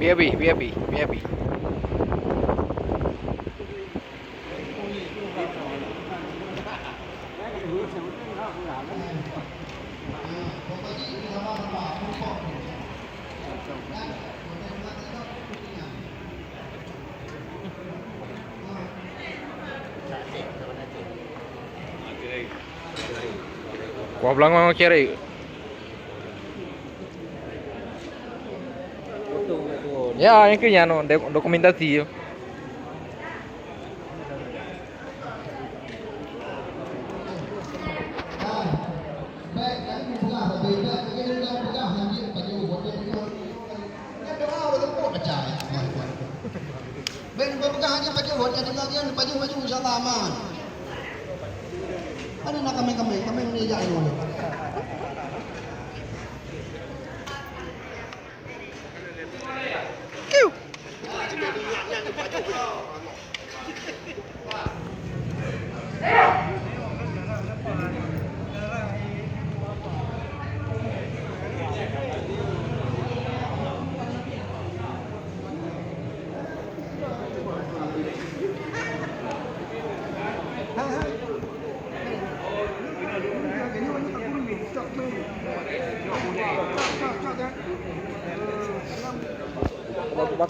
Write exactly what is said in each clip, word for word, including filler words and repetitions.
Biabi, biabi, biabi. Kuah beulangong ceri. Ya, nyang keu nyan, no, dok-, dokumentasi tu. Bèk neupeugah hana pajoh, watèe teungoh nyan pajoh, pajoh, insya Allah aman. Ada nak kameng-kameng, kameng ni jak dulu. Kiu.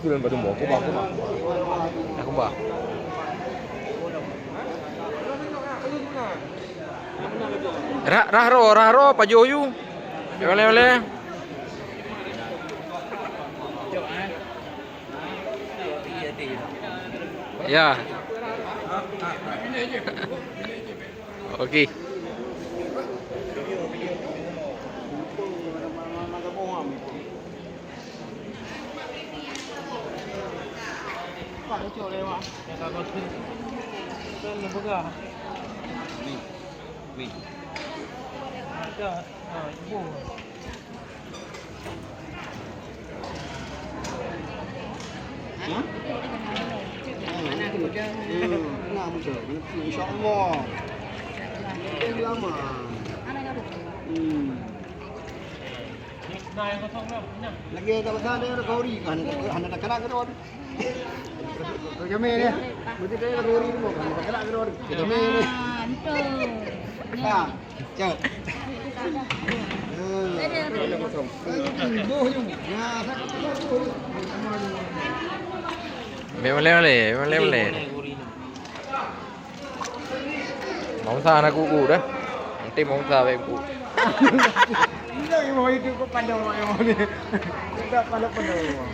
Kubah, kubah, kubah, kubah. Dah kubah. Rah, rah ro, rah ro, pajoh yu. Oleh, oleh. Ya. Oke. Hah? Hmm, na muda. Insya Allah. Lama. Hmm. Lagi tak pasal ada kori kan, ada tak kena kena. Kau jamé ni. Mesti dia lagi ori tu kan. Kena kena ori. Kau jamé ni. Ah, betul. Ha. Cak. Boleh, boleh, boleh, boleh. Bangsa anak kuku dah. Nanti bangsa baik kuku. Ini mau itu kok pandang orang yang mau ni. Kita pandang-pandang orang.